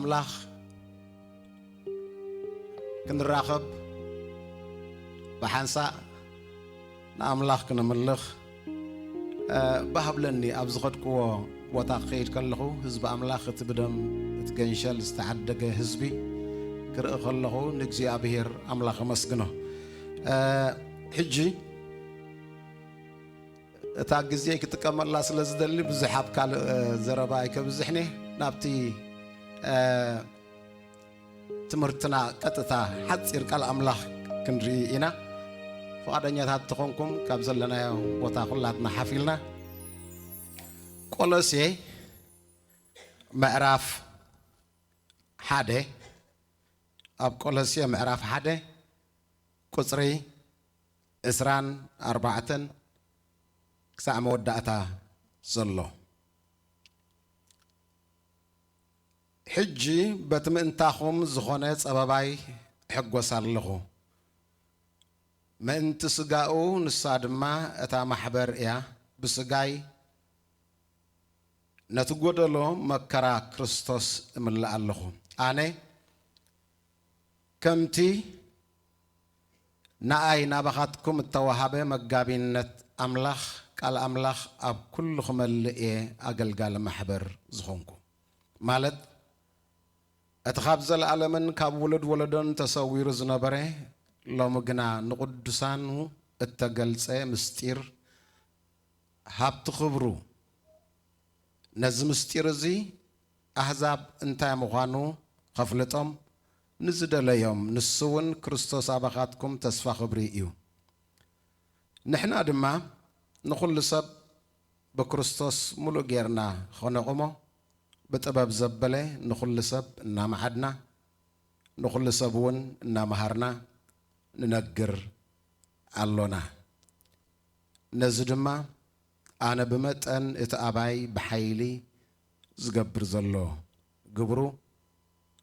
ኣምላኽ ክንራኸብ፣ ብሓንሳእ ንኣምላኽ ክነምልኽ፣ እ፣ ባህብለኒ ኣብ ዝኸድክዎ ቦታ ክኸይድ ከለኹ፣ ህዝቢ ኣምላኽ እቲ ብደም እቲ ገንሸል ዝተዓደገ ህዝቢ ክርኢ ከለኹ፣ ንእግዚኣብሔር ኣምላኽ ኣመስግኖ። እ፣ ሕጂ እታ ግዜ ክጥቀመላ ስለ ዝደሊ፣ ብዙሕ ኣብ ካልእ፣ እ፣ ዘረባ ኣይከብዝሕኒ። ናብቲ፣ እ፣ ትምህርትና ቀጥታ ሓጺር ቃል ኣምላኽ ክንርኢ ኢና። ፍቓደኛታት ተኾንኩም፣ ካብ ዘለናዮ ቦታ ኩላትና ሓፍ ኢልና፣ ቆሎሴ ምዕራፍ ሓደ፣ ኣብ ቆሎሴ ምዕራፍ ሓደ ቁጽሪ ዕስራን ኣርባዕተን ክሳዕ መወዳእታ ዘሎ። ሕጂ በቲ ምእንታኹም ዝኾነ ጸበባይ እሕጎስ ኣለኹ። ምእንቲ ስጋኡ፣ ንሳ ድማ እታ ማሕበር እያ፣ ብስጋይ ነቲ ጎደሎ መከራ ክርስቶስ እምልእ ኣለኹ። ኣነ ከምቲ ንኣይ ናባኻትኩም እተዋሃበ መጋቢነት ኣምላኽ፣ ቃል ኣምላኽ ኣብ ኩሉ ክመልእ እየ ኣገልጋሊ ማሕበር ዝኾንኩ። ማለት፣ እቲ ካብ ዘለኣለምን ካብ ውሉድ ወለዶን ተሰዊሩ ዝነበረ፣ ሎሚ ግና ንቕዱሳኑ እተገልጸ ምስጢር ሃብቲ ክብሩ፣ ነዚ ምስጢር እዚ ኣህዛብ እንታይ ምዃኑ ኸፍልጦም ንዝደለዮም፣ ንሱ እውን ክርስቶስ ኣባኻትኩም ተስፋ ክብሪ እዩ። ንሕና ድማ ንኹሉ ሰብ ብክርስቶስ ምሉእ ጌርና ኸነቑሞ፣ ብጥበብ ዘበለ ንኹሉ ሰብ እናመዓድና፣ ንኹሉ ሰብ እውን እናመሃርና ንነግር ኣሎና። ነዚ ድማ ኣነ ብመጠን እቲ ኣባይ ብሓይሊ ዝገብር ዘሎ ግብሩ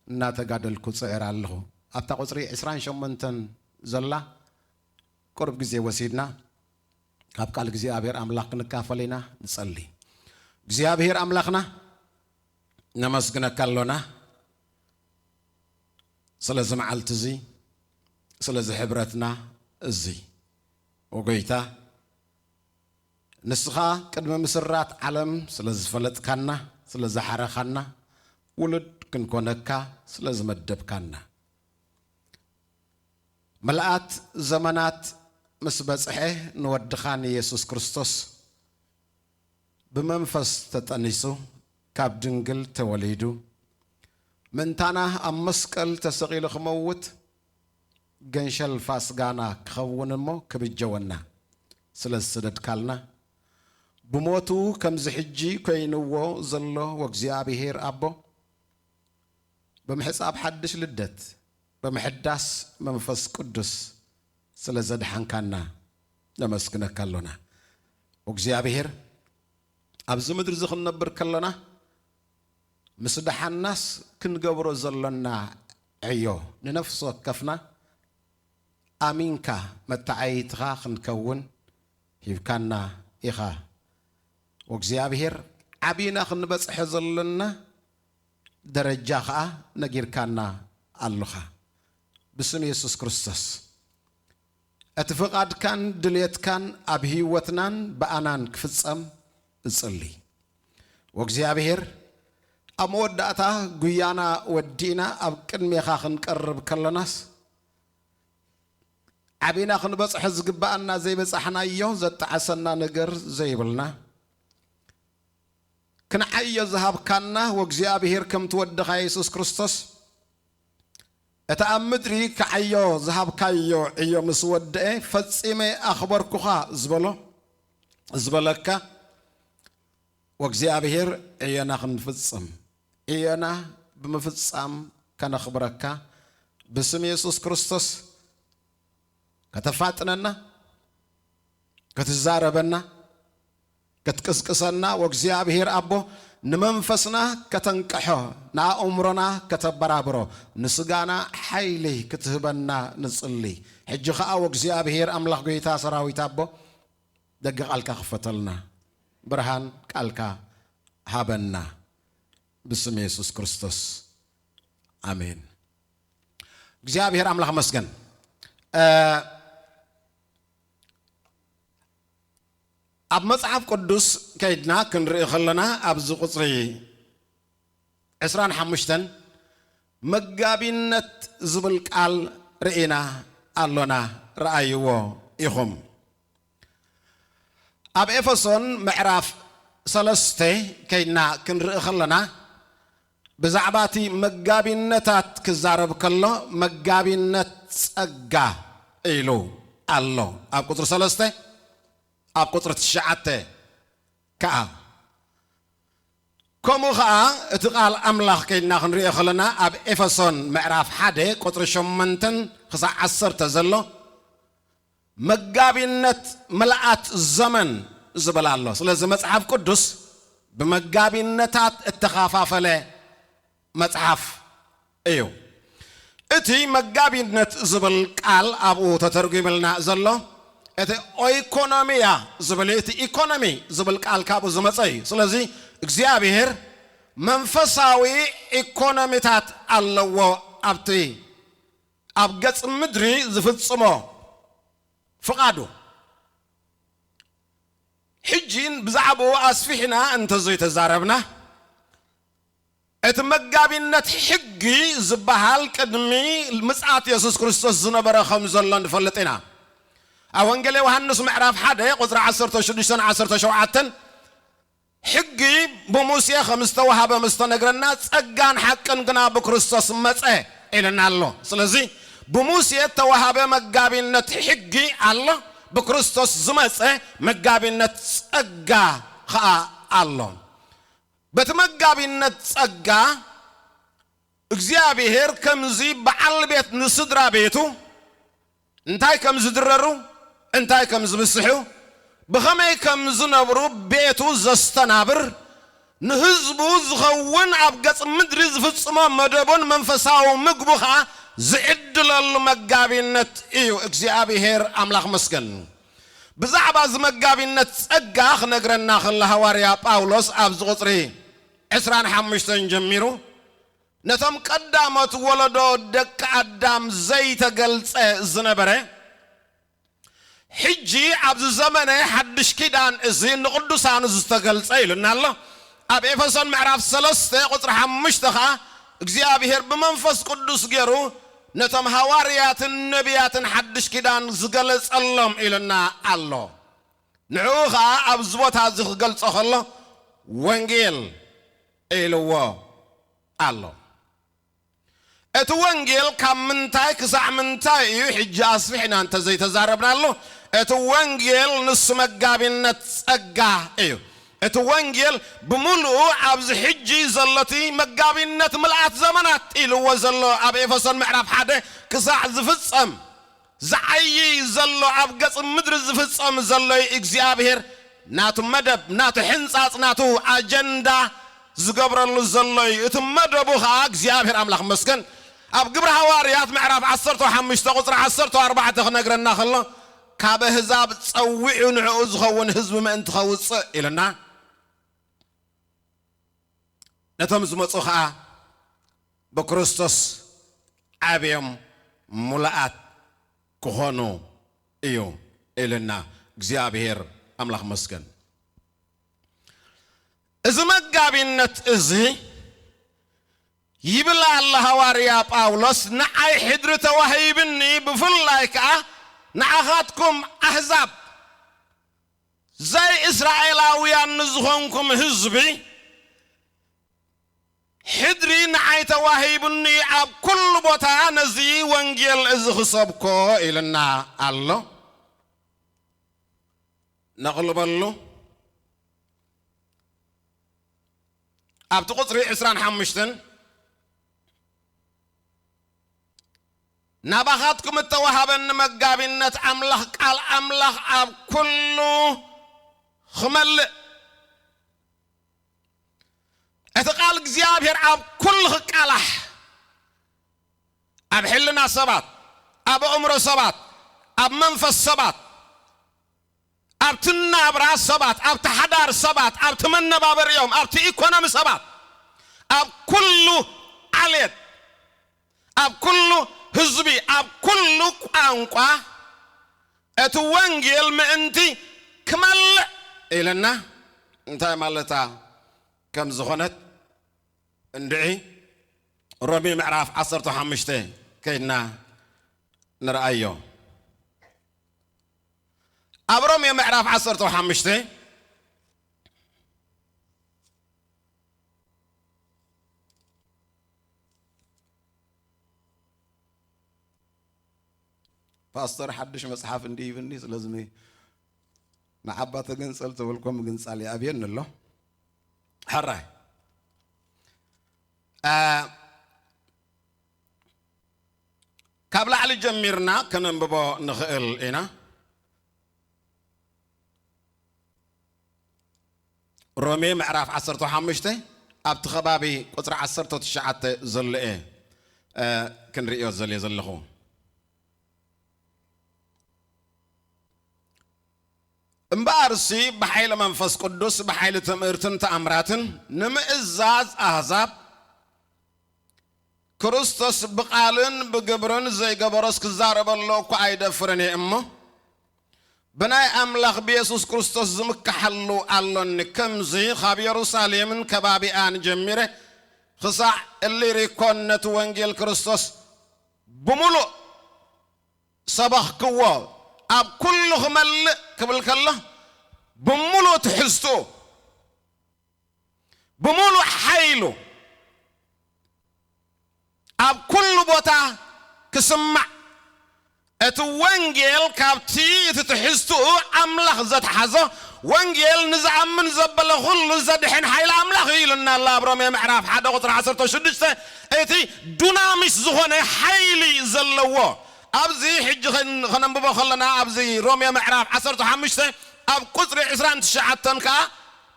እናተጋደልኩ ጽዕር ኣለኹ። ኣብታ ቁጽሪ ዕስራን ሸሞንተን ዘላ ቁሩብ ግዜ ወሲድና ካብ ቃል እግዚኣብሔር ኣምላኽ ክንካፈል ኢና። ንጸሊ። እግዚኣብሔር ኣምላኽና፣ ነመስግነካ ኣሎና ስለዚ መዓልቲ እዚ፣ ስለዚ ሕብረትና እዚ። ወጎይታ፣ ንስኻ ቅድሚ ምስራት ዓለም ስለ ዝፈለጥካና፣ ስለ ዝሓረኻና፣ ውሉድ ክንኮነካ ስለ ዝመደብካና፣ ምልኣት ዘመናት ምስ በጽሐ፣ ንወድኻ ንየሱስ ክርስቶስ ብመንፈስ ተጠኒሱ፣ ካብ ድንግል ተወሊዱ፣ ምእንታና ኣብ መስቀል ተሰቒሉ ክመውት፣ ገንሸል ፋስጋና ክኸውን እሞ ክብጀወና ስለ ዝሰደድካልና፣ ብሞቱ ከምዚ ሕጂ ኮይንዎ ዘሎ ወእግዚኣብሔር ኣቦ፣ ብምሕጻብ ሓድሽ ልደት፣ ብምሕዳስ መንፈስ ቅዱስ ስለ ዘድሓንካና ነመስግነካ ኣሎና። እግዚኣብሔር፣ ኣብዚ ምድሪ እዚ ክንነብር ከለና፣ ምስ ደሓንናስ ክንገብሮ ዘሎና ዕዮ፣ ንነፍሲ ወከፍና ኣሚንካ መተዓይትኻ ክንከውን ሂብካና ኢኻ። ወእግዚኣብሔር፣ ዓቢና ክንበጽሖ ዘሎና ደረጃ ኸኣ ነጊርካና ኣሎኻ። ብስም የሱስ ክርስቶስ፣ እቲ ፍቓድካን ድልየትካን ኣብ ህይወትናን ብኣናን ክፍጸም እጽሊ። ወእግዚኣብሔር፣ ኣብ መወዳእታ ጉያና ወዲእና ኣብ ቅድሜኻ ክንቀርብ ከለናስ፣ ዓቢና ክንበጽሖ ዝግብኣና ዘይበጻሕናዮ፣ ዘጣዓሰና ነገር ዘይብልና፣ ክንዓዮ ዝሃብካና፣ ወእግዚኣብሔር፣ ከምቲ ወድኻ የሱስ ክርስቶስ፣ እቲ ኣብ ምድሪ ክዓዮ ዝሃብካዮ ዕዮ ምስ ወድአ፣ ፈጺመ ኣኽበርኩኻ ዝበሎ፣ ዝበለካ፣ ወእግዚኣብሔር፣ ዕዮና ክንፍጽም፣ ዕዮና ብምፍጻም ከነኽብረካ፣ ብስም የሱስ ክርስቶስ ከተፋጥነና፣ ክትዛረበና፣ ክትቅስቅሰና፣ ወእግዚኣብሔር ኣቦ፣ ንመንፈስና ከተንቅሖ፣ ንኣእምሮና ከተበራብሮ፣ ንስጋና ሓይሊ ክትህበና ንጽሊ። ሕጂ ኸኣ ወእግዚኣብሔር ኣምላኽ፣ ጐይታ ሰራዊት ኣቦ፣ ደገ ቃልካ ክፈተልና፣ ብርሃን ቃልካ ሃበና፣ ብስም የሱስ ክርስቶስ። ኣሜን። እግዚኣብሔር ኣምላኽ መስገን። ኣብ መጽሓፍ ቅዱስ ከይድና ክንርኢ ከለና ኣብዚ ቁጽሪ ዕስራን ሓሙሽተን መጋቢነት ዝብል ቃል ርኢና ኣሎና። ረኣይዎ ኢኹም። ኣብ ኤፌሶን ምዕራፍ ሰለስተ ከይድና ክንርኢ ከለና ብዛዕባ እቲ መጋቢነታት ክዛረብ ከሎ መጋቢነት ጸጋ ኢሉ ኣሎ። ኣብ ቁጽሪ ሰለስተ፣ ኣብ ቁጽሪ ትሽዓተ ከኣ። ከምኡ ኸኣ እቲ ቃል ኣምላኽ ከይድና ክንሪኦ ከለና ኣብ ኤፌሶን ምዕራፍ ሓደ ቁጽሪ ሸሞንተን ክሳዕ ዓሰርተ ዘሎ መጋቢነት ምልኣት ዘመን ዝብል ኣሎ። ስለዚ መጽሓፍ ቅዱስ ብመጋቢነታት እተኻፋፈለ መጽሓፍ እዩ። እቲ መጋቢነት ዝብል ቃል ኣብኡ ተተርጒምልና ዘሎ እቲ ኦይኮኖሚያ ዝብል እዩ። እቲ ኢኮኖሚ ዝብል ቃል ካብኡ ዝመጸ እዩ። ስለዚ እግዚኣብሔር መንፈሳዊ ኢኮኖሚታት ኣለዎ ኣብቲ ኣብ ገጽ ምድሪ ዝፍጽሞ ፍቓዱ። ሕጂ ብዛዕባኡ ኣስፊሕና እንተዘይተዛረብና እቲ መጋቢነት ሕጊ ዝበሃል ቅድሚ ምጽኣት የሱስ ክርስቶስ ዝነበረ ከም ዘሎ ንፈልጥ ኢና። ኣብ ወንጌል ዮሃንስ ምዕራፍ ሓደ ቁጽሪ ዓሰርተ ሽዱሽተን ዓሰርተ ሸውዓተን ሕጊ ብሙሴ ከም ዝተዋሃበ ምስ ተነግረና ጸጋን ሓቅን ግና ብክርስቶስ መጸ ኢልና ኣሎ። ስለዚ ብሙሴ እተዋሃበ መጋቢነት ሕጊ ኣሎ፣ ብክርስቶስ ዝመጸ መጋቢነት ጸጋ ኸኣ ኣሎ። በቲ መጋቢነት ጸጋ እግዚኣብሔር ከምዚ በዓል ቤት ንስድራ ቤቱ እንታይ ከም ዝድረሩ፣ እንታይ ከም ዝብስሑ፣ ብኸመይ ከም ዝነብሩ ቤቱ ዘስተናብር፣ ንህዝቡ ዝኸውን ኣብ ገጽ ምድሪ ዝፍጽሞ መደቡን መንፈሳዊ ምግቡ ኸኣ ዝዕድለሉ መጋቢነት እዩ። እግዚኣብሔር ኣምላኽ መስገን። ብዛዕባ እዚ መጋቢነት ጸጋ ክነግረና ከሎ ሃዋርያ ጳውሎስ ኣብዚ ቁጽሪ ዕስራን ሓሙሽተን ጀሚሩ ነቶም ቀዳሞት ወለዶ ደቂ ኣዳም ዘይተገልጸ ዝነበረ፣ ሕጂ ኣብዚ ዘመነ ሓድሽ ኪዳን እዚ ንቕዱሳኑ ዝተገልጸ ኢሉና ኣሎ። ኣብ ኤፌሶን ምዕራፍ ሰለስተ ቁጽሪ ሓሙሽተ ኸኣ እግዚኣብሔር ብመንፈስ ቅዱስ ገይሩ ነቶም ሃዋርያትን ነቢያትን ሓድሽ ኪዳን ዝገለጸሎም ኢሉና ኣሎ። ንዕኡ ኸኣ ኣብዚ ቦታ እዚ ክገልጾ ከሎ ወንጌል ኢልዎ ኣሎ። እቲ ወንጌል ካብ ምንታይ ክሳዕ ምንታይ እዩ? ሕጂ ኣስፊሕና እንተዘይተዛረብናሉ፣ እቲ ወንጌል ንሱ መጋቢነት ጸጋ እዩ። እቲ ወንጌል ብምሉኡ ኣብዚ ሕጂ ዘሎ እቲ መጋቢነት ምልኣት ዘመናት ኢልዎ ዘሎ ኣብ ኤፌሶን ምዕራፍ ሓደ ክሳዕ ዝፍጸም ዝዓይይ ዘሎ ኣብ ገጽ ምድሪ ዝፍጸም ዘሎ እዩ። እግዚኣብሔር ናቱ መደብ፣ ናቱ ሕንጻጽ፣ ናቱ ኣጀንዳ ዝገብረሉ ዘሎ እዩ። እቲ መደቡ ኸኣ እግዚኣብሔር ኣምላኽ መስገን ኣብ ግብሪ ሃዋርያት ምዕራፍ ዓሰርተ ሓሙሽተ ቁጽሪ ዓሰርተ ኣርባዕተ ክነግረና ከሎ ካብ ኣህዛብ ጸዊዑ ንዕኡ ዝኸውን ህዝቢ ምእንቲ ኸውጽእ ኢልና ነቶም ዝመጹ ኸኣ ብክርስቶስ ዓብዮም ሙሉኣት ክኾኑ እዩ ኢልና እግዚኣብሔር ኣምላኽ መስገን። እዚ መጋቢነት እዚ ይብል ኣሎ ሃዋርያ ጳውሎስ፣ ንዓይ ሕድሪ ተዋሂብኒ፣ ብፍላይ ከኣ ንዓኻትኩም ኣህዛብ ዘይእስራኤላውያን ንዝኾንኩም ህዝቢ ሕድሪ ንዓይ ተዋሂቡኒ ኣብ ኩሉ ቦታ ነዚ ወንጌል እዚ ክሰብኮ ኢልና ኣሎ። ነቕልበሉ። ኣብቲ ቁጽሪ ዕስራን ሓሙሽተን ናባኻትኩም እተዋሃበኒ መጋቢነት ኣምላኽ ቃል ኣምላኽ ኣብ ኩሉ ክመልእ እቲ ቃል እግዚኣብሔር ኣብ ኩሉ ክቃላሕ ኣብ ሕልና ሰባት ኣብ ኣእምሮ ሰባት ኣብ መንፈስ ሰባት ኣብቲ ናብራ ሰባት ኣብቲ ሓዳር ሰባት ኣብቲ መነባበሪኦም ኣብቲ ኢኮኖሚ ሰባት ኣብ ኩሉ ዓሌት ኣብ ኩሉ ህዝቢ፣ ኣብ ኩሉ ቋንቋ እቲ ወንጌል ምእንቲ ክመልእ ኢልና እንታይ ማለታ ከም ዝኾነት እንድዒ ሮሜ ምዕራፍ ዓሰርተ ሓሙሽተ ከይድና ንርኣዮ። ኣብ ሮሜ ምዕራፍ ዓሰርተ ሓሙሽተ ፓስተር ሓድሽ መጽሓፍ እንዲ ይብኒ ስለዝመ ንዓባ ተገንጸል ተበልኮ ምግንጻል ይኣብየኒ ኣሎ። ሕራይ ኣ፣ ካብ ላዕሊ ጀሚርና ከነንብቦ ንኽእል ኢና። ሮሜ ምዕራፍ ዓሰርተ ሓሙሽተ ኣብቲ ከባቢ ቁጽሪ ዓሰርተ ትሽዓተ ዘሎ እየ፣ እ፣ ክንርእዮ ዘልየ ዘለኹ። እምበኣርሲ ብሓይሊ መንፈስ ቅዱስ ብሓይሊ ትምህርትን ተኣምራትን ንምእዛዝ ኣህዛብ ክርስቶስ ብቓልን ብግብርን ዘይገበሮስ ክዛረበሉ እኳ ኣይደፍርን እየ እሞ፣ ብናይ ኣምላኽ ብየሱስ ክርስቶስ ዝምከሓሉ ኣሎኒ። ከምዚ ካብ የሩሳሌምን ከባቢኣን ጀሚረ ክሳዕ እሊሪኮን ነቲ ወንጌል ክርስቶስ ብምሉእ ሰበኽክዎ። ኣብ ኩሉ ክመልእ ክብል ከሎ ብምሉእ ትሕዝትኡ፣ ብምሉእ ሓይሉ ኣብ ኩሉ ቦታ ክስማዕ፣ እቲ ወንጌል ካብቲ እቲ ትሕዝትኡ ኣምላኽ ዘትሓዞ፣ ወንጌል ንዝኣምን ዘበለ ኩሉ ዘድሕን ሓይሊ ኣምላኽ እዩ ኢሉና ኣሎ ኣብ ሮሜ ምዕራፍ ሓደ ቁጽሪ ዓሰርተ ሽዱሽተ። እቲ ዱናሚስ ዝኾነ ሓይሊ ዘለዎ ኣብዚ ሕጂ ኸን-፣ ኸነንብቦ ኸለና ኣብዚ ሮሜ ምዕራፍ ዓሰርተ ሓሙሽተ ኣብ ቁጽሪ ዕስራን ትሽዓተን ከኣ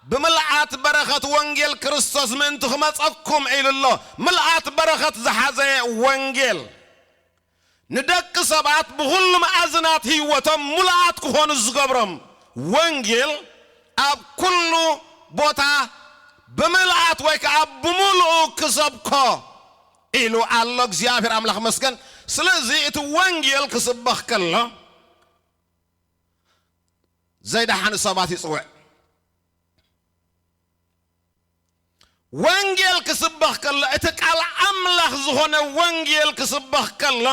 ብምልኣት በረኸት ወንጌል ክርስቶስ ምእንቲ ክመጸኩም ኢሉ ኣሎ። ምልኣት በረኸት ዝሓዘ ወንጌል። ንደቂ ሰባት ብኹሉ መኣዝናት ህይወቶም ምሉኣት ክኾኑ ዝገብሮም ወንጌል ኣብ ኩሉ ቦታ ብምልኣት ወይ ከዓ ብምሉኡ ክሰብኮ ኢሉ ኣሎ እግዚኣብሔር ኣምላኽ መስገን። ስለዚ እቲ ወንጌል ክስበኽ ከሎ ዘይደሓኑ ሰባት ይጽውዕ። ወንጌል ክስበኽ ከሎ፣ እቲ ቃል ኣምላኽ ዝኾነ ወንጌል ክስበኽ ከሎ፣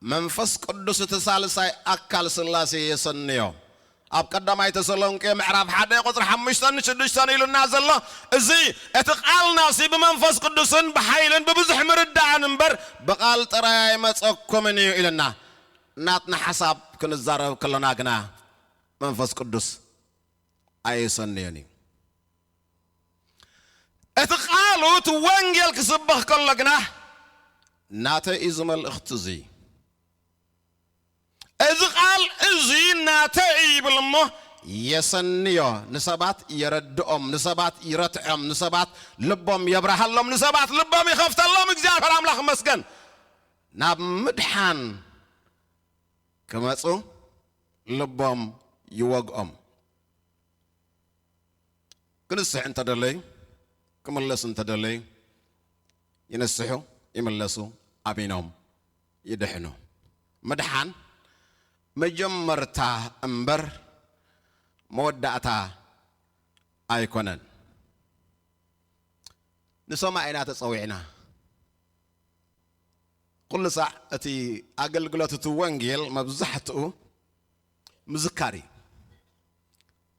መንፈስ ቅዱስ እቲ ሳልሳይ ኣካል ስላሴ የሰንዮ። ኣብ ቀዳማይ ተሰሎንቄ ምዕራፍ ሓደ ቁጽሪ ሓሙሽተን ሽዱሽተን ኢሉና ዘሎ፣ እዚ እቲ ቃልናሲ ብመንፈስ ቅዱስን ብሓይልን ብብዙሕ ምርዳእን እምበር ብቃል ጥራይ ኣይመጸኩምን እዩ ኢልና። ናትና ሓሳብ ክንዛረብ ከለና ግና መንፈስ ቅዱስ ኣየሰንዮን እዩ። እቲ ቃሉ እቲ ወንጌል ክስበኽ ከሎ ግና ናተይ እዩ እዚ መልእኽቲ እዚ። እዚ ቃል እዚ ናተይ እዩ ይብል እሞ የሰንዮ፣ ንሰባት የረድኦም፣ ንሰባት ይረትዖም፣ ንሰባት ልቦም የብርሃሎም፣ ንሰባት ልቦም ይኸፍተሎም። እግዚኣብሔር ኣምላኽ ይመስገን። ናብ ምድሓን ክመጹ ልቦም ይወግኦም። ክንስሕ እንተደለዩ፣ ክምለሱ እንተደለዩ፣ ይንስሑ፣ ይምለሱ፣ ኣሚኖም ይድሕኑ። ምድሓን መጀመርታ እምበር መወዳእታ ኣይኮነን። ንሰማይ ኢና ተጸዊዕና። ኩሉ ሳዕ እቲ ኣገልግሎት እቲ ወንጌል መብዛሕትኡ ምዝካር እዩ።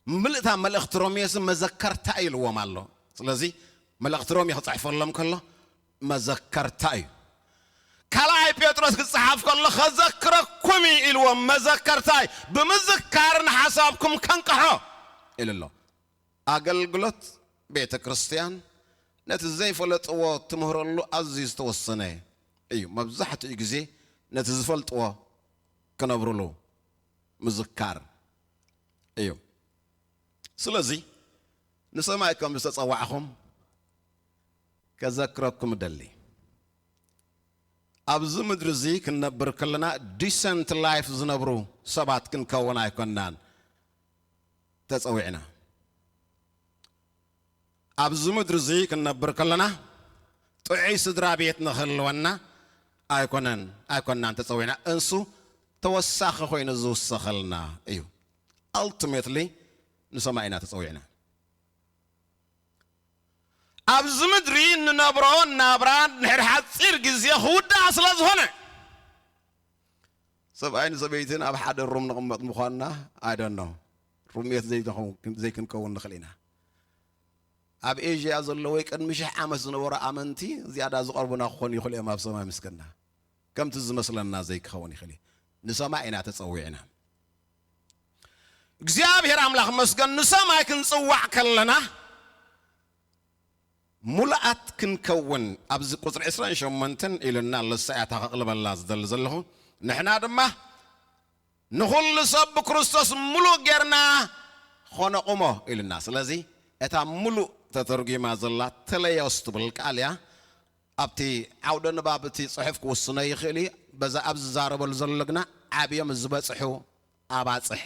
ምልእታ መልእኽቲ ሮሜ መዘከርታ ኢልዎም ኣሎ። ስለዚ መልእኽቲ ሮሜ ክጽሕፈሎም ከሎ መዘከርታ እዩ። ካልኣይ ጴጥሮስ ክጽሓፍ ከሎ ከዘክረኩም እዩ ኢልዎም፣ መዘከርታ እዩ። ብምዝካር ንሓሳብኩም ከንቅሖ ኢሉ ኣሎ። ኣገልግሎት ቤተ ክርስቲያን ነቲ ዘይፈለጥዎ ትምህረሉ ኣዝዩ ዝተወሰነ እዩ። መብዛሕትኡ ግዜ ነቲ ዝፈልጥዎ ክነብርሉ ምዝካር እዩ። ስለዚ ንሰማይ ከም ዝተጸዋዕኹም ከዘክረኩም እደሊ። ኣብዚ ምድሪ እዚ ክንነብር ከለና ዲሰንት ላይፍ ዝነብሩ ሰባት ክንከውን ኣይኮናን ተጸዊዕና። ኣብዚ ምድሪ እዚ ክንነብር ከለና ጥዑይ ስድራ ቤት ንኽህልወና፣ ኣይኮነን ኣይኮንናን ተጸዊዕና፣ እንሱ ተወሳኺ ኮይኑ ዝውሰኸልና እዩ። ኣልቲሜትሊ ንሰማይ ኢና ተጸዊዕና። ኣብዚ ምድሪ እንነብሮ ናብራ ንድሕሪ ሓጺር ግዜ ክውዳእ ስለ ዝኾነ፣ ሰብኣይን ሰበይትን ኣብ ሓደ ሩም ንቕመጥ ምዃንና፣ I don't know፣ ሩሜት ዘይንኸውን- ዘይክንከውን ንኽእል ኢና። ኣብ ኤዥያ ዘሎ ወይ ቅድሚ ሽሕ ዓመት ዝነበሩ ኣመንቲ ዝያዳ ዝቐርቡና ክኾኑ ይኽእሉ እዮም ኣብ ሰማይ ምስክና። ከምቲ ዝመስለና ዘይክኸውን ይኽእል እዩ። ንሰማይ ኢና ተጸዊዕና። እግዚኣብሔር ኣምላኽ መስገን፣ ንሰማይ ክንጽዋዕ ከለና ሙሉኣት ክንከውን ኣብዚ ቁጽሪ ዕስራን ሸሞንተን ኢሉና ኣሎ። እሳ እያ እታ ከቕልበላ ዝደሊ ዘለኹ። ንሕና ድማ ንኹሉ ሰብ ብክርስቶስ ሙሉእ ጌርና ኾነቑሞ ኢሉና። ስለዚ እታ ሙሉእ ተተርጒማ ዘላ ተለዮስ ትብል ቃል እያ። ኣብቲ ዓውደ ንባብ እቲ ጽሑፍ ክውስኖ ይኽእል እዩ። በዛ ኣብ ዝዛረበሉ ዘሎ ግና ዓብዮም ዝበጽሑ ኣባጽሕ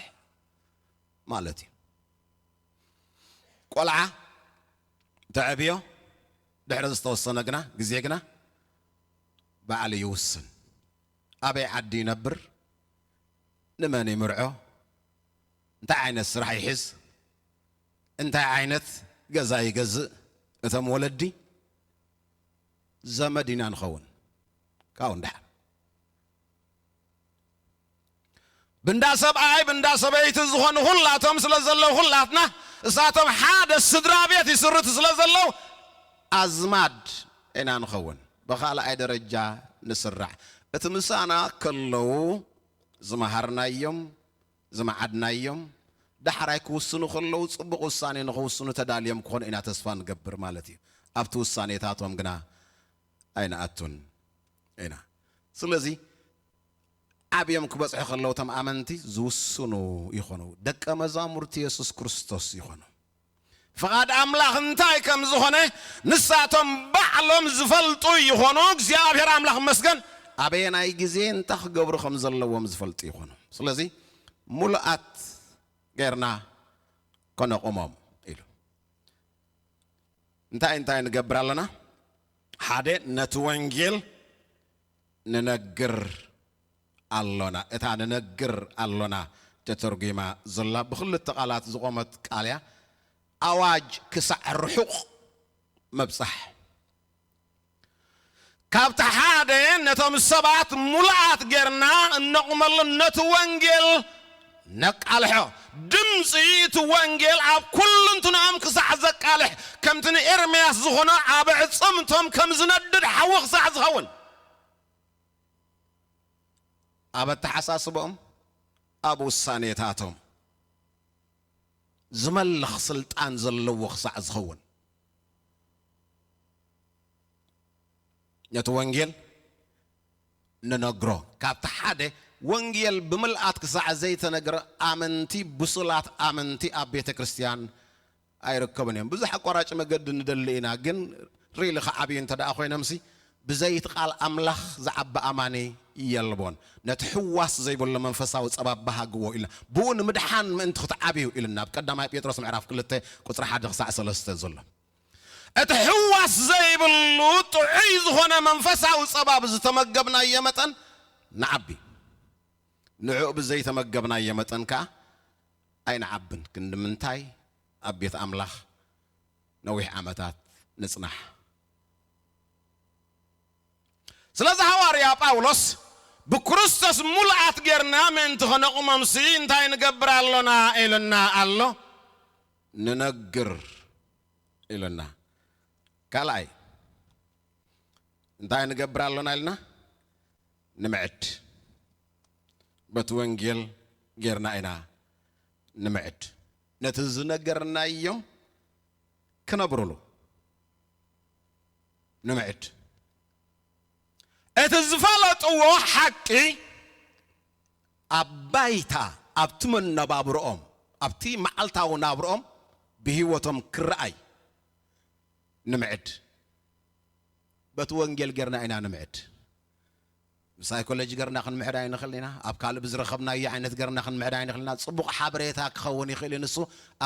ማለት እዩ። ቆልዓ ተዕብዮ ድሕሪ ዝተወሰነ ግና ግዜ ግና ባዕሉ ይውስን። ኣበይ ዓዲ ይነብር፣ ንመን ይምርዖ፣ እንታይ ዓይነት ስራሕ ይሕዝ፣ እንታይ ዓይነት ገዛ ይገዝእ፣ እቶም ወለዲ ዘመድ ኢና ንኸውን። ካብኡ ንደሓር ብንዳ ሰብኣይ ብንዳ ሰበይቲ ዝኾኑ ኩላቶም ስለ ዘለዉ፣ ኩላትና እሳቶም ሓደ ስድራ ቤት ይስርቱ ስለ ዘለዉ፣ ኣዝማድ ኢና ንኸውን። ብኻልኣይ ደረጃ ንስራዕ። እቲ ምሳና ከለዉ ዝመሃርናዮም፣ ዝመዓድናዮም፣ ዳሕራይ ክውስኑ ከለዉ ጽቡቕ ውሳኔ ንኽውስኑ ተዳልዮም ክኾኑ ኢና ተስፋ ንገብር ማለት እዩ። ኣብቲ ውሳኔታቶም ግና ኣይንኣቱን ኢና። ስለዚ ዓብዮም ክበጽሑ ከለዉ እቶም ኣመንቲ ዝውስኑ ይኾኑ፣ ደቀ መዛሙርቲ የሱስ ክርስቶስ ይኾኑ። ፍቓድ ኣምላኽ እንታይ ከም ዝኾነ ንሳቶም ባዕሎም ዝፈልጡ ይኾኑ። እግዚኣብሔር ኣምላኽ መስገን፣ ኣበየናይ ግዜ እንታይ ክገብሩ ከም ዘለዎም ዝፈልጡ ይኾኑ። ስለዚ ሙሉኣት ጌርና ከነቑሞም ኢሉ። እንታይ እንታይ ንገብር ኣለና? ሓደ፣ ነቲ ወንጌል ንነግር ኣሎና። እታ ንነግር ኣሎና ተተርጒማ ዘላ ብኽልተ ቃላት ዝቖመት ቃል እያ። ኣዋጅ ክሳዕ ርሑቕ ምብጻሕ። ካብቲ ሓደ ነቶም ሰባት ሙሉኣት ጌርና እነቑመሉ፣ ነቲ ወንጌል ነቃልሖ። ድምፂ እቲ ወንጌል ኣብ ኩልንትንኦም ክሳዕ ዘቃልሕ፣ ከምቲ ንኤርምያስ ዝኾኖ ኣብ ኣዕፅምቶም ከም ዝነድድ ሓዊ ክሳዕ ዝኸውን፣ ኣብ ኣተሓሳስበኦም፣ ኣብ ውሳኔታቶም ዝመልኽ ስልጣን ዘለዎ ክሳዕ ዝኸውን፣ ነቲ ወንጌል ንነግሮ። ካብቲ ሓደ ወንጌል ብምልኣት ክሳዕ ዘይተነግረ ኣመንቲ፣ ብሱላት ኣመንቲ ኣብ ቤተ ክርስቲያን ኣይርከቡን እዮም። ብዙሕ ኣቋራጭ መገዲ ንደሊ ኢና፣ ግን ሪሊ ክዓብዩ እንተ ደኣ ኮይኖምሲ ብዘይቲ ቃል ኣምላኽ ዝዓቢ ኣማኒ የልቦን። ነቲ ሕዋስ ዘይብሉ መንፈሳዊ ጸባ በሃግዎ ኢልና፣ ብኡ ንምድሓን ምእንቲ ክትዓብዩ ኢልና፣ ኣብ ቀዳማይ ጴጥሮስ ምዕራፍ ክልተ ቁጽሪ ሓደ ክሳዕ ሰለስተ ዘሎ። እቲ ሕዋስ ዘይብሉ ጥዑይ ዝኾነ መንፈሳዊ ጸባ ብዝተመገብናዮ መጠን ንዓቢ። ንዕኡ ብዘይተመገብናዮ መጠን ከኣ ኣይንዓብን። ክንዲ ምንታይ ኣብ ቤት ኣምላኽ ነዊሕ ዓመታት ንጽናሕ? ስለዚ ሃዋርያ ጳውሎስ ብክርስቶስ ሙሉኣት ጌርና ምእንቲ ኸነቑሞምሲ እንታይ ንገብር ኣሎና ኢሉና ኣሎ? ንነግር ኢሉና። ካልኣይ እንታይ ንገብር ኣሎና ኢልና? ንምዕድ። በቲ ወንጌል ጌርና ኢና ንምዕድ። ነቲ ዝነገርናዮም ክነብሩሉ ንምዕድ። እቲ ዝፈለጥዎ ሓቂ ኣብ ባይታ፣ ኣብቲ መነባብሮኦም፣ ኣብቲ መዓልታዊ ናብሮኦም ብህይወቶም ክረኣይ ንምዕድ። በቲ ወንጌል ጌርና ኢና ንምዕድ። ብሳይኮሎጂ ገርና ክንምዕድ ኣይንኽእል ኢና። ኣብ ካልእ ብዝረኸብናዮ ዓይነት ገርና ክንምዕድ ኣይንኽእል ኢና። ጽቡቕ ሓበሬታ ክኸውን ይኽእል እዩ፣ ንሱ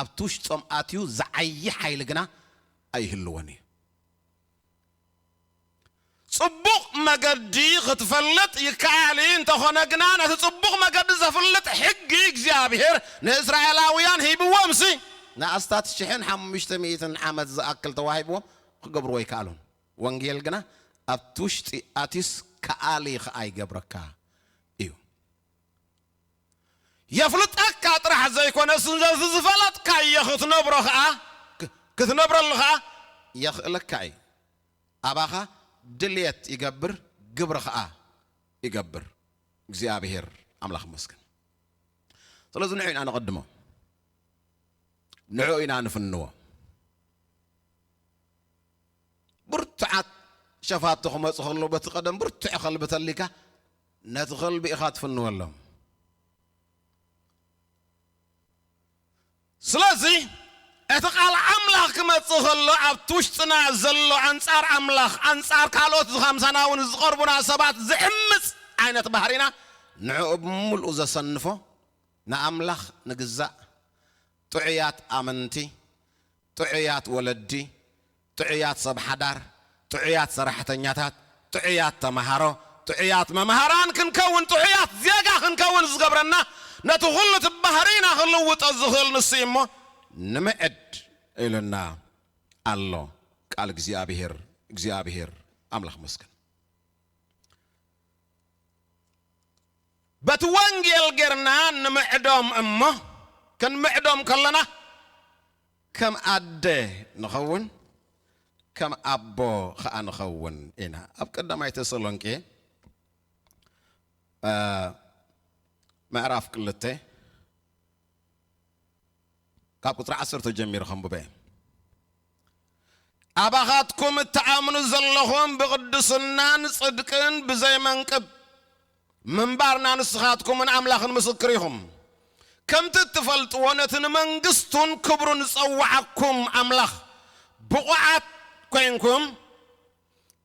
ኣብቲ ውሽጦም ኣትዩ ዝዓዪ ሓይሊ ግና ኣይህልዎን እዩ። ጽቡቕ መገዲ ክትፈልጥ ይከኣል እዩ። እንተኾነ ግና ነቲ ጽቡቕ መገዲ ዘፍልጥ ሕጊ እግዚኣብሔር ንእስራኤላውያን ሂብዎም ሲ ንኣስታት ሽሕን ሓሙሽተ ሚእትን ዓመት ዝኣክል ተዋሂብዎም ክገብርዎ ኣይከኣሉን። ወንጌል ግና ኣብቲ ውሽጢ ኣትዩስ ከኣሊ ኸኣ ይገብረካ እዩ። የፍልጠካ ጥራሕ ዘይኮነስ ነዚ ዝፈለጥካዮ ክትነብሮ ኸኣ ክትነብረሉ ኸኣ የኽእለካ እዩ። ኣባኻ ድልየት ይገብር፣ ግብሪ ኸኣ ይገብር። እግዚኣብሔር ኣምላኽ ይመስገን። ስለዚ ንዑ ኢና ነቐድሞ፣ ንዑ ኢና ንፍንዎ። ብርቱዓት ሸፋቱ ክመፁ ከለዉ በቲ ቀደም ብርቱዕ ከልቢ ተሊካ ነቲ ከልቢ ኢኻ ትፍንወሎም። ስለዚ እቲ ቃል ኣምላኽ ክመጽእ ከሎ ኣብቲ ውሽጥና ዘሎ ኣንጻር ኣምላኽ ኣንጻር ካልኦት ዝኸምሳና እውን ዝቐርቡና ሰባት ዝዕምጽ ዓይነት ባህሪና ንዕኡ ብምሉኡ ዘሰንፎ ንኣምላኽ ንግዛእ ጥዑያት ኣመንቲ ጥዑያት ወለዲ ጥዑያት ሰብ ሓዳር ጥዑያት ሰራሕተኛታት ጥዑያት ተምሃሮ ጥዑያት መምሃራን ክንከውን ጥዑያት ዜጋ ክንከውን ዝገብረና ነቲ ኩሉ እቲ ባህሪና ክልውጦ ዝኽእል ንሱ እዩ እሞ ንምዕድ ኢሉና ኣሎ ቃል እግዚኣብሔር እግዚኣብሔር ኣምላኽ መስገን በቲ ወንጌል ጌርና ንምዕዶም እሞ ክንምዕዶም ከለና ከም ኣደ ንኸውን ከም ኣቦ ኸዓ ንኸውን ኢና ኣብ ቀዳማይ ተሰሎንቄ ምዕራፍ ክልተ ካብ ቁፅሪ ዓሰርተ ጀሚሩ ከንብበ ኣባኻትኩም እትኣምኑ ዘለኹም ብቕድስናን ጽድቅን ብዘይመንቅብ ምንባርና ንስኻትኩምን ኣምላኽን ምስክር ኢኹም ከምቲ እትፈልጥዎ ነቲ ንመንግስቱን ክብሩን ዝጸዋዓኩም ኣምላኽ ብቑዓት ኮይንኩም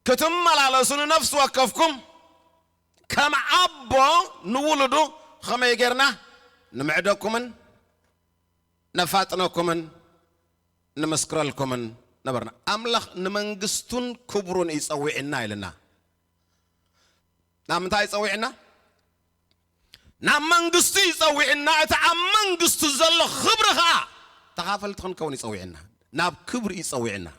ክትመላለሱ ንነፍሲ ወከፍኩም ከም ኣቦ ንውሉዱ ኸመይ ጌርና ንምዕደኩምን ነፋጥነኩምን ንምስክረልኩምን ነበርና ኣምላኽ ንመንግስቱን ክብሩን ይጸዊዕና ኢልና ናብ ምንታይ ይጸዊዕና ናብ መንግስቱ ይጸዊዕና እቲ ኣብ መንግስቱ ዘሎ ክብሪ ኸዓ ተኻፈልቲ ክንከውን ይጸዊዕና ናብ ክብሪ ይጸዊዕና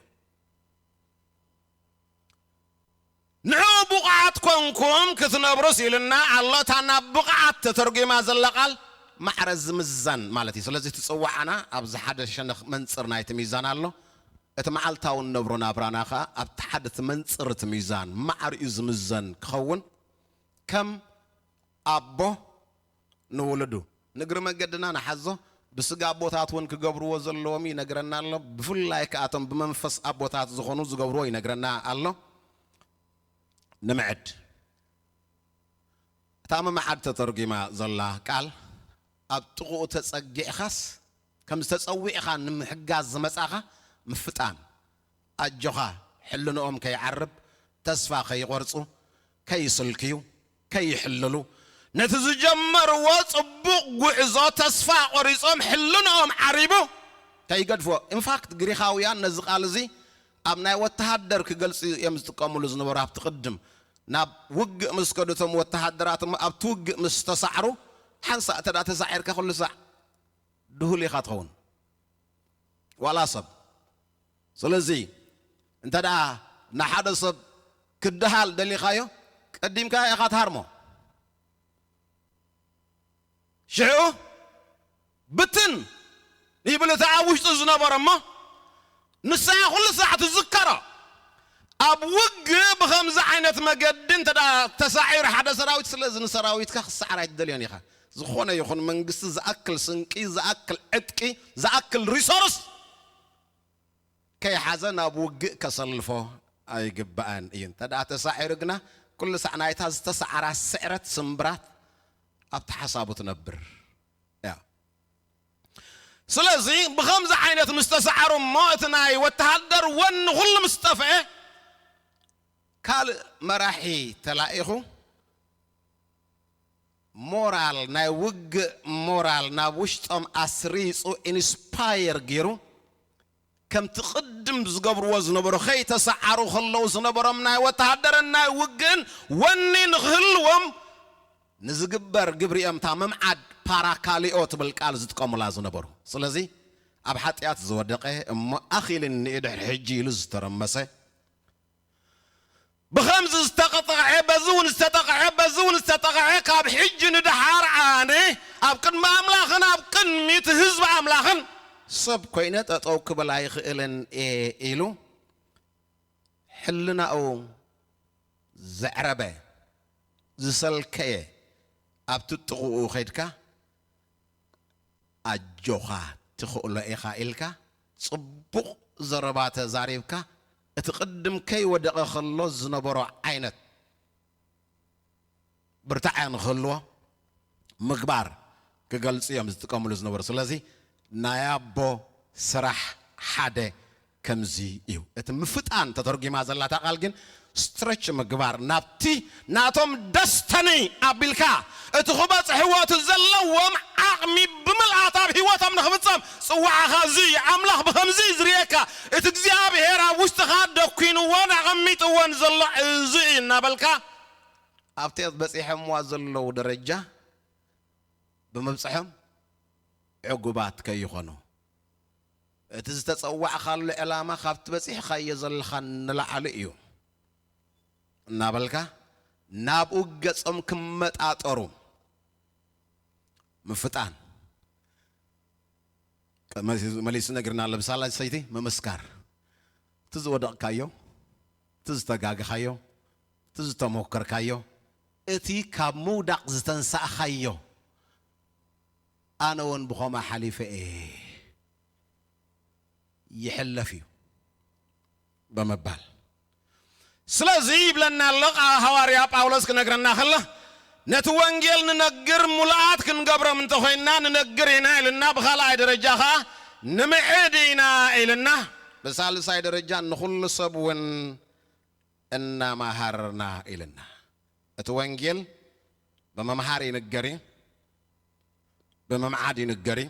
ንዑ ብቑዓት ኮንኩም ክትነብሩስ ኢልና ኣሎ እታ ናብ ብቕዓት ተተርጒማ ዘላ ቃል ማዕረ ዝምዘን ማለት እዩ ስለዚ እቲ ጽዋዓና ኣብዚ ሓደ ሸነኽ መንጽር ናይቲ ሚዛን ኣሎ እቲ መዓልታዊ ንነብሮ ናብራና ኸዓ ኣብቲ ሓደ እቲ መንጽር እቲ ሚዛን ማዕሪኡ ዝምዘን ክኸውን ከም ኣቦ ንውሉዱ ንእግሪ መገድና ንሓዞ ብስጋ ኣቦታት እውን ክገብርዎ ዘለዎም ይነግረና ኣሎ ብፍላይ ከኣቶም ብመንፈስ ኣቦታት ዝኾኑ ዝገብርዎ ይነግረና ኣሎ ንምዕድ እታ ምምዓድ ተተርጒማ ዘላ ቃል ኣብ ጥቕኡ ተጸጊዕኻስ ከም ዝተጸዊዕኻ ንምሕጋዝ ዝመጻኻ ምፍጣን ኣጆኻ ሕልንኦም ከይዓርብ ተስፋ ከይቖርጹ ከይስልክዩ ከይሕልሉ ነቲ ዝጀመርዎ ጽቡቕ ጉዕዞ ተስፋ ቆሪጾም ሕልንኦም ዓሪቡ ከይገድፍዎ ኢንፋክት ግሪኻውያን ነዚ ቃል እዚ ኣብ ናይ ወተሃደር ክገልጹ እዮም ዝጥቀምሉ ዝነበሩ ኣብቲ ቅድም ናብ ውግእ ምስ ከዱ እቶም ወተሃደራት እሞ ኣብቲ ውግእ ምስ ተሳዕሩ ሓንሳእ እተ ተሳዒርካ ኩሉ ሳዕ ድሁል ኢኻ ትኸውን ዋላ ሰብ ስለዚ እንተ ደኣ ንሓደ ሰብ ክድሃል ደሊኻዮ ቀዲምካ ኢኻ ትሃርሞ ሽዑ ብትን ይብል እቲ ኣብ ውሽጡ ዝነበረ እሞ ንሳ ኩሉ ሳዕ ትዝከሮ ኣብ ውግእ ብኸምዚ ዓይነት መገዲ እንተ ተሳዒሩ ሓደ ሰራዊት ስለዚ ንሰራዊትካ ክሰዓር ኣይትደልዮን ኢኻ ዝኾነ ይኹን መንግስቲ ዝኣክል ስንቂ ዝኣክል ዕጥቂ ዝኣክል ሪሶርስ ከይሓዘ ናብ ውግእ ከሰልፎ ኣይግባእን እዩ እንተ ተሳዒሩ ግና ኩሉ ሳዕ ናይታ ዝተሰዓራ ስዕረት ስምብራት ኣብቲ ሓሳቡ ትነብር እያ ስለዚ ብኸምዚ ዓይነት ምስ ተሰዓሩ እሞ እቲ ናይ ወተሃደር ወኒ ኩሉ ምስ ጠፍአ ካልእ መራሒ ተላኢኹ ሞራል ናይ ውግእ ሞራል ናብ ውሽጦም ኣስሪፁ ኢንስፓየር ገይሩ ከምቲ ቅድም ዝገብርዎ ዝነበሩ፣ ከይተሰዓሩ ከለዉ ዝነበሮም ናይ ወተሃደርን ናይ ውግእን ወኒ ንክህልዎም ንዝግበር ግብሪ እዮም። እታ ምምዓድ ፓራካሊኦ ትብል ቃል ዝጥቀሙላ ዝነበሩ። ስለዚ ኣብ ሓጢኣት ዝወደቐ እሞ ኣኺልኒ ድሕሪ ሕጂ ኢሉ ዝተረመሰ፣ ብኸምዚ ዝተቐጥዐ፣ በዚ እውን ዝተጠቕዐ፣ በዚ እውን ዝተጠቕዐ፣ ካብ ሕጂ ንደሓር ኣነ ኣብ ቅድሚ ኣምላኽን ኣብ ቅድሚ እቲ ህዝቢ ኣምላኽን ሰብ ኮይነ ጠጠው ክብል ኣይኽእልን እየ ኢሉ ሕልናኡ ዘዕረበ፣ ዝሰልከየ፣ ኣብቲ ጥቕኡ ኸይድካ ኣጆኻ ትኽእሎ ኢኻ ኢልካ ጽቡቕ ዘረባ ተዛሪብካ፣ እቲ ቅድም ከይወደቐ ከሎ ዝነበሮ ዓይነት ብርታዐ ንኽህልዎ ምግባር ክገልጹ እዮም ዝጥቀምሉ ዝነበሩ። ስለዚ ናይ ኣቦ ስራሕ ሓደ ከምዚ እዩ። እቲ ምፍጣን ተተርጒማ ዘላታ ቃል ግን ስትረች ምግባር፣ ናብቲ ናቶም ደስተኒ ኣቢልካ እቲ ክበጽሕዎ እቲ ዘለዎም ዓቕሚ ብምልኣት ኣብ ህይወቶም ንኽፍጸም ጽዋዕኻ እዚ እዩ። ኣምላኽ ብኸምዚ እዩ ዝርእየካ። እቲ እግዚኣብሔር ኣብ ውሽጥኻ ደኲንዎን ኣቐሚጥዎን ዘሎ እዚ እዩ እናበልካ ኣብቲ በጺሖምዋ ዘለዉ ደረጃ ብምብጽሖም ዕጉባት ከይኾኑ፣ እቲ ዝተጸዋዕካሉ ዕላማ ካብቲ በጺሕካዮ ዘለኻ ንላዕሊ እዩ እናበልካ ናብኡ ገጾም ክመጣጠሩ ምፍጣን። መሊሱ ነግርና ኣሎ። ብሳላ ሰይቲ ምምስካር፣ እቲ ዝወደቕካዮ፣ እቲ ዝተጋግኻዮ፣ እቲ ዝተሞከርካዮ፣ እቲ ካብ ምውዳቕ ዝተንሳእኻዮ፣ ኣነ እውን ብኸምኡ ሓሊፈ እየ፣ ይሕለፍ እዩ ብምባል። ስለዚ ይብለና ኣሎ ቃ-፣ ሃዋርያ ጳውሎስ ክነግረና ከሎ፣ ነቲ ወንጌል ንነግር፣ ሙሉኣት ክንገብሮም እንተኾይንና ንነግር ኢና ኢልና፣ ብኻልኣይ ደረጃ ኸዓ ንምዕድ ኢና ኢልና፣ ብሳልሳይ ደረጃ ንኹሉ ሰብ እውን እናማሃርና ኢልና። እቲ ወንጌል ብምምሃር ይንገር እዩ፣ ብምምዓድ ይንገር እዩ፣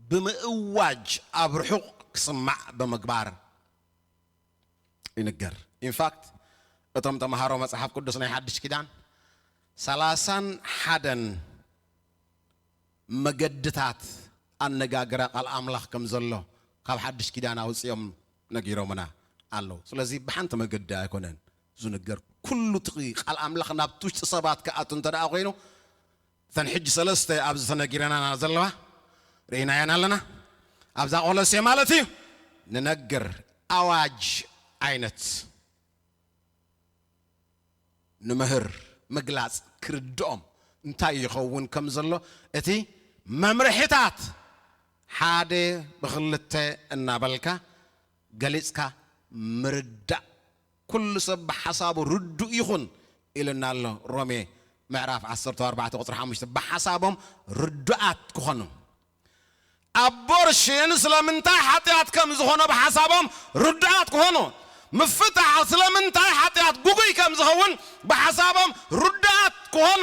ብምእዋጅ ኣብ ርሑቕ ክስማዕ ብምግባር ይንገር። ኢንፋክት እቶም ተምሃሮ መጽሓፍ ቅዱስ ናይ ሓድሽ ኪዳን ሰላሳን ሓደን መገድታት ኣነጋግራ ቃል ኣምላኽ ከም ዘሎ ካብ ሓድሽ ኪዳን ኣውጺኦም ነጊሮምና ኣለዉ። ስለዚ ብሓንቲ መገዲ ኣይኮነን ዝንገር። ኩሉ እቲ ቃል ኣምላኽ ናብቲ ውሽጢ ሰባት ክኣቱ እንተ ደኣ ኮይኑ፣ እተን ሕጂ ሰለስተ ኣብዚ ተነጊረናና ዘለዋ ርኢናየን ኣለና። ኣብዛ ቆሎሴ ማለት እዩ ንነግር ኣዋጅ ዓይነት ንምህር፣ ምግላጽ፣ ክርድኦም እንታይ ይኸውን ከም ዘሎ፣ እቲ መምርሒታት ሓደ ብኽልተ እናበልካ ገሊጽካ ምርዳእ። ኩሉ ሰብ ብሓሳቡ ርዱእ ይኹን ኢልና ኣሎ። ሮሜ ምዕራፍ ዓሰርተ ኣርባዕተ ቁጽሪ ሓሙሽተ፣ ብሓሳቦም ርዱኣት ክኾኑ። ኣቦርሽን ስለምንታይ ሓጢኣት ከም ዝኾነ ብሓሳቦም ርዱኣት ክኾኑ፣ ምፍታሕ ስለምንታይ ሓጢኣት ግጉይ ከም ዝኸውን ብሓሳቦም ርዱኣት ክኾኑ፣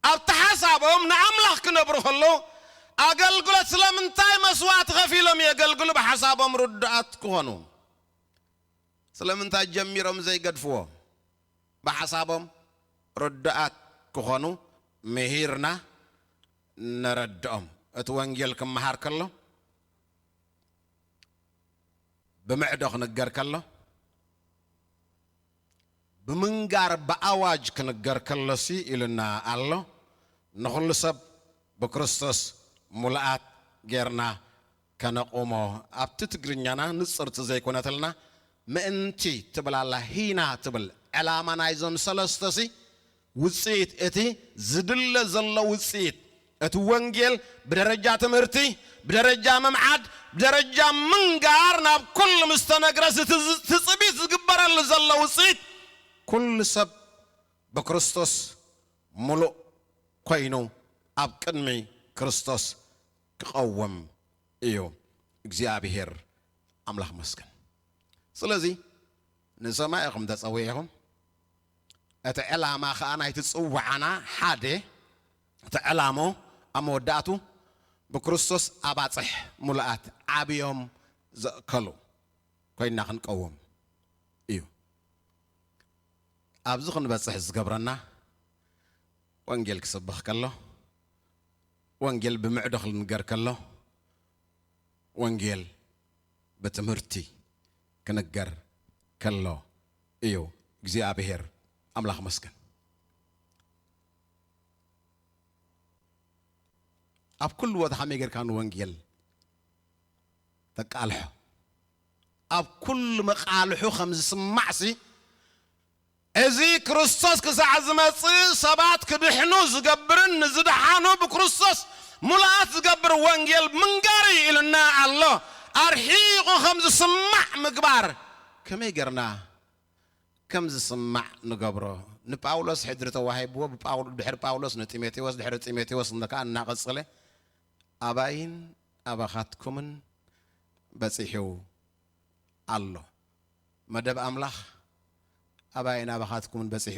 ኣብቲ ሓሳቦም ንኣምላኽ ክነብሩ ከለዉ ኣገልግሎት ስለምንታይ መስዋዕቲ ከፊሎም የገልግሉ ብሓሳቦም ርዱኣት ክኾኑ፣ ስለምንታይ ጀሚሮም ዘይገድፍዎ ብሓሳቦም ርዱኣት ክኾኑ ምሂርና ነረድኦም። እቲ ወንጌል ክመሃር ከሎ፣ ብምዕዶ ክንገር ከሎ፣ ብምንጋር ብኣዋጅ ክንገር ከሎሲ ኢሉና ኣሎ። ንኹሉ ሰብ ብክርስቶስ ሙሉኣት ጌርና ከነቑሞ። ኣብቲ ትግርኛና ንጽርቲ ዘይኮነትልና ምእንቲ ትብል ኣላ፣ ሂና ትብል። ዕላማ ናይዞም ሰለስተሲ ውጽኢት፣ እቲ ዝድለ ዘሎ ውጽኢት፣ እቲ ወንጌል ብደረጃ ትምህርቲ፣ ብደረጃ ምምዓድ፣ ብደረጃ ምንጋር ናብ ኩሉ ምስ ተነግረስ፣ እቲ ዝ-፣ ትጽቢት ዝግበረሉ ዘሎ ውጽኢት፣ ኩሉ ሰብ ብክርስቶስ ምሉእ ኮይኑ ኣብ ቅድሚ ክርስቶስ ክቐውም እዩ። እግዚኣብሔር ኣምላኽ መስገን። ስለዚ ንሰማይ ኢኹም ተጸዊዕኹም። እቲ ዕላማ ኸኣ ናይቲ ጽውዓና ሓደ፣ እቲ ዕላሞ ኣብ መወዳእቱ ብክርስቶስ ኣባጽሕ ሙሉኣት ዓብዮም ዘእከሉ ኮይና ክንቀውም እዩ። ኣብዚ ክንበጽሕ ዝገብረና ወንጌል ክስበኽ ከሎ፣ ወንጌል ብምዕዶ ክንገር ከሎ፣ ወንጌል ብትምህርቲ ክንገር ከሎ እዩ። እግዚኣብሔር ኣምላኽ መስገን። ኣብ ኩሉ ቦታ ከመይ ጌርካ ንወንጌል ተቃልሖ? ኣብ ኩሉ መቃልሑ ከም ዝስማዕሲ፣ እዚ ክርስቶስ ክሳዕ ዝመጽእ ሰባት ክድሕኑ ዝገብርን ንዝደሓኑ ብክርስቶስ ሙሉኣት ዝገብር ወንጌል ምንጋር እዩ ኢልና ኣሎ። ኣርሒቑ ከም ዝስማዕ ምግባር ከመይ ጌርና ከም ዝስማዕ ንገብሮ? ንጳውሎስ ሕድሪ ተዋሂብዎ፣ ብጳውሎ-፣ ድሕሪ ጳውሎስ ንጢሞቴዎስ፣ ድሕሪ ጢሞቴዎስ ከኣ እናቐጸለ፣ ኣባይን ኣባኻትኩምን በጺሑ ኣሎ። መደብ ኣምላኽ ኣባይን ኣባኻትኩምን በጺሑ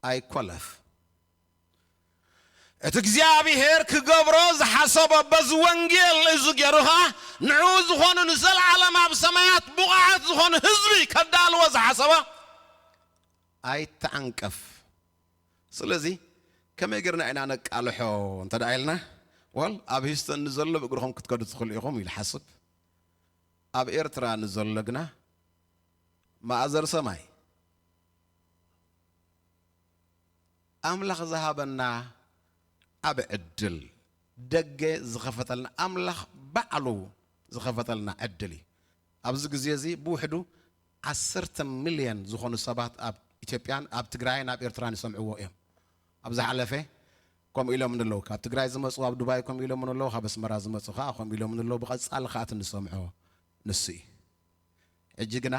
ኣይኮለፍ። እቲ እግዚኣብሔር ክገብሮ ዝሓሰቦ በዚ ወንጌል እዚ ገይሩ ኸኣ ንዕኡ ዝኾኑ ንዘለዓለም ኣብ ሰማያት ብቑዓት ዝኾኑ ህዝቢ ከዳልዎ ዝሓሰቦ ኣይተዓንቀፍ። ስለዚ ከመይ ጌርና ኢና ነቃልሖ እንተ ደኣ ኢልና፣ ወል ኣብ ሂውስተን ንዘሎ ብእግርኹም ክትከዱ ትኽእሉ ኢኹም ኢሉ ሓስብ። ኣብ ኤርትራ ንዘሎ ግና ማእዘር ሰማይ ኣምላኽ ዝሃበና ዓቢ ዕድል፣ ደገ ዝኸፈተልና፣ ኣምላኽ ባዕሉ ዝኸፈተልና ዕድል እዩ። ኣብዚ ግዜ እዚ ብውሕዱ ዓሰርተ ሚልዮን ዝኾኑ ሰባት ኣብ ኢትዮጵያን ኣብ ትግራይን ኣብ ኤርትራን ይሰምዕዎ እዮም። ኣብ ዝሓለፈ ከምኡ ኢሎም ንለዉ፣ ካብ ትግራይ ዝመጹ ኣብ ዱባይ ከምኡ ኢሎም ንለዉ፣ ካብ ኣስመራ ዝመጹ ከኣ ከምኡ ኢሎም ንለዉ። ብቐጻሊ ከኣ እቲ ንሰምዖ ንሱ እዩ። ሕጂ ግና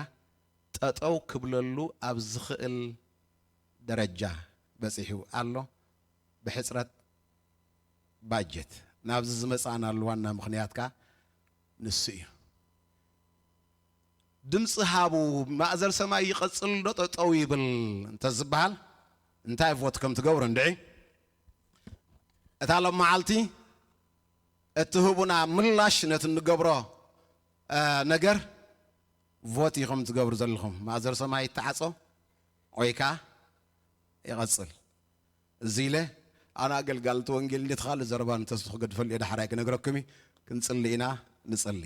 ጠጠው ክብለሉ ኣብ ዝኽእል ደረጃ በጺሑ ኣሎ። ብሕጽረት ባጀት ናብዚ ዝመጻእናሉ ዋና ምኽንያት ከኣ ንሱ እዩ። ድምጺ ሃቡ፣ ማእዘር ሰማይ ይቐጽል ዶ ጠጠው ይብል እንተ ዝበሃል እንታይ ቮት ከም ትገብሩ እንድዒ? እታ ሎም መዓልቲ እትህቡና ምላሽ ነቲ እንገብሮ፣ እ፣ ነገር ቮት ኢኹም ትገብሩ ዘለኹም። ማእዘር ሰማይ ይተዓጾ ወይ ከኣ ይቐጽል። እዚ ኢለ ኣነ ኣገልጋሊ እቲ ወንጌል እንዴት ካልእ ዘረባ ንተስፉ ክገድፈሉ እየ፣ ዳሕራይ ክነግረኩም እዩ። ክንጽሊ ኢና፣ ንጽሊ።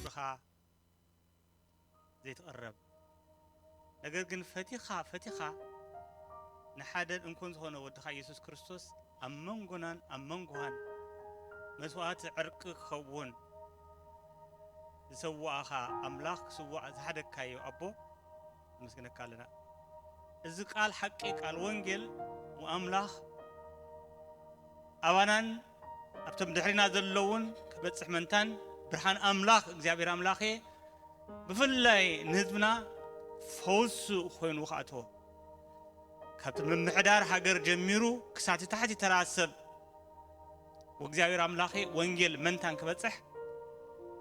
ብኻ ዘይትቐረብ፣ ነገር ግን ፈቲኻ ፈቲኻ ንሓደን እንኮን ዝኾነ ወድኻ ኢየሱስ ክርስቶስ ኣብ መንጎናን ኣብ መንጎኻን መስዋዕቲ ዕርቂ ክኸውን ዝሰዋእኻ ኣምላኽ ክስዋእ ዝሓደግካዮ ኣቦ ነመስግነካ ኣለና። እዚ ቃል ሓቂ፣ ቃል ወንጌል ወኣምላኽ ኣባናን ኣብቶም ድሕሪና ዘለውን ክበጽሕ መንታን ብርሃን ኣምላኽ እግዚኣብሔር ኣምላኽ ብፍላይ ንህዝብና ፈውሲ ኮይኑ ክኣትዎ ካብቲ ምምሕዳር ሃገር ጀሚሩ ክሳብ እቲ ታሕቲ ተራ ሰብ ወእግዚኣብሔር ኣምላኸ ወንጌል መንታን ክበጽሕ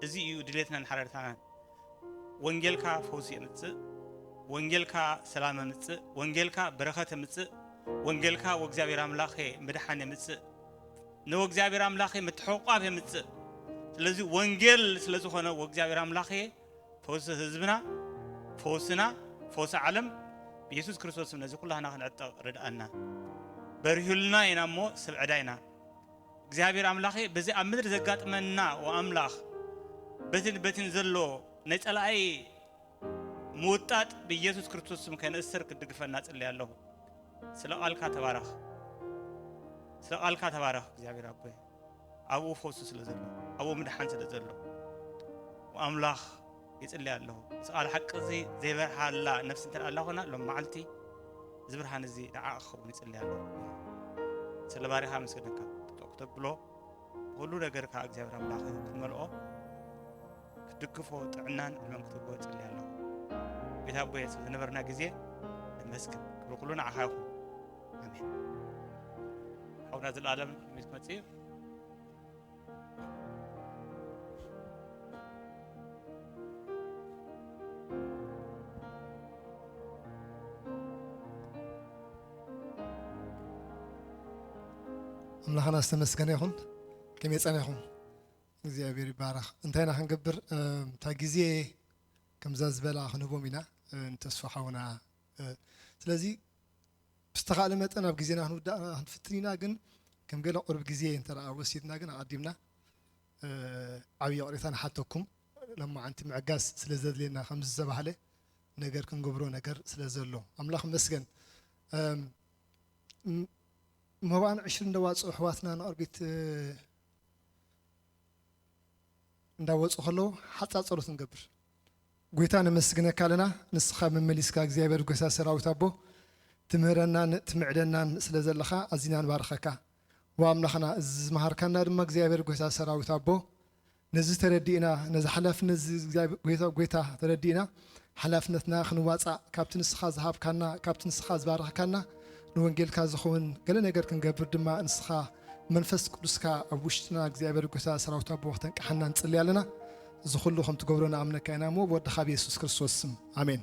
እዚ እዩ ድሌትናን ሓረርታናን። ወንጌልካ ፈውሲ የምጽእ፣ ወንጌልካ ሰላም የምጽእ፣ ወንጌልካ በረኸት የምጽእ፣ ወንጌልካ ወእግዚኣብሔር ኣምላኸ ምድሓን የምጽእ፣ ንወእግዚኣብሔር ኣምላኸ ምትሕቑቋፍ የምጽእ። ስለዚ ወንጌል ስለ ዝኾነ ወእግዚኣብሔር ኣምላኸ ፈውሲ ህዝብና፣ ፈውስና፣ ፈውሲ ዓለም ብኢየሱስ ክርስቶስ ስም ነዚ ኩላህና ክንዕጠቕ ርድኣና። በሪሁልና ኢና እሞ ሰብ ዕዳ ኢና። እግዚኣብሔር ኣምላኸ በዚ ኣብ ምድሪ ዘጋጥመና ወኣምላኽ በትን በትን ዘሎ ናይ ጸላኣይ ምውጣጥ ብኢየሱስ ክርስቶስ ስም ከነእስር ክትድግፈና ጽልይ ኣለኹ። ስለ ቃልካ ተባረኽ። ስለ ቃልካ ተባረኽ እግዚኣብሔር ኣቦይ። ኣብኡ ፈውሲ ስለ ዘሎ፣ ኣብኡ ምድሓን ስለ ዘሎ ኣምላኽ ይጽልይ ኣለኹ። እዚ ቃል ሓቂ እዚ ዘይበርሃላ ነፍሲ እንተ ደኣ ኣላ ኾና ሎም መዓልቲ እዚ ብርሃን እዚ ንዓኣ ክኸውን ይጽልይ ኣለኹ። ስለ ባሪኻ ኣመስግነካ። ክትብሎ ብኹሉ ነገርካ እግዚኣብሔር ኣምላኽ ክትመልኦ ክትድግፎ ጥዕናን ዕድመን ክትህቦ እጽሊ ኣለኹ። ቤት ኣቦየ ዝነበርና ግዜ ነመስግን። ክብሪ ኩሉ ንዓኻ ይኹን። ኣሜን። ሓውና ዘላለም ቅድሚት ክመጽእ እዩ። ኣምላኽና ዝተመስገነ ይኹን። ከመይ ጸኒኹም? እግዚኣብሔር ይባረኽ። እንታይ ኢና ክንገብር? እም፣ እታ ግዜ ከምዛ ዝበላ ክንህቦም ኢና፣ እ፣ ንተስፋ ሓውና። እ፣ ስለዚ ብዝተኻእለ መጠን ኣብ ግዜና ክንውዳእ ክንፍትን ኢና፣ ግን ከም ገለ ቁሩብ ግዜ እንተ ደኣ ወሲድና ግን ኣቐዲምና፣ እ፣ ዓብዪ ይቕሬታ ንሓተኩም። ሎማዓንቲ ምዕጋስ ስለ ዘድልየና ከምዚ ዝተባህለ ነገር ክንገብሮ ነገር ስለ ዘሎ ኣምላኽ ይመስገን። እም፣ ም-፣ መባእን ዕሽርን እንዳዋፅኡ ኣሕዋትና ንቕርቢት፣ እ፣ እንዳወፁ ከለዉ ሓፃር ጸሎት ንገብር። ጎይታ ነመስግነካ ኣለና፣ ንስኻ መመሊስካ እግዚኣብሔር ጎይታ ሰራዊት ኣቦ ትምህረናን ትምዕደናን ስለ ዘለኻ ኣዚና ንባርኸካ። ወኣምላኽና እዚ ዝመሃርካና ድማ እግዚኣብሔር ጎይታ ሰራዊት ኣቦ ነዚ ተረዲእና፣ ነዚ ሓላፍነት እዚ እግዚኣብሔር ጎይታ፣ ጎይታ ተረዲእና ሓላፍነትና ክንዋፃእ ካብቲ ንስኻ ዝሃብካና፣ ካብቲ ንስኻ ዝባረኽካና ንወንጌልካ ዝኸውን ገለ ነገር ክንገብር ድማ ንስኻ መንፈስ ቅዱስካ ኣብ ውሽጥና እግዚኣብሔር ጎይታ ሰራዊት ኣቦ ክተንቅሓና ንጽሊ ኣለና። እዚ ኩሉ ከም ትገብሮ ንኣምነካ ኢና እሞ ብወድኻ ብየሱስ ክርስቶስ ስም ኣሜን።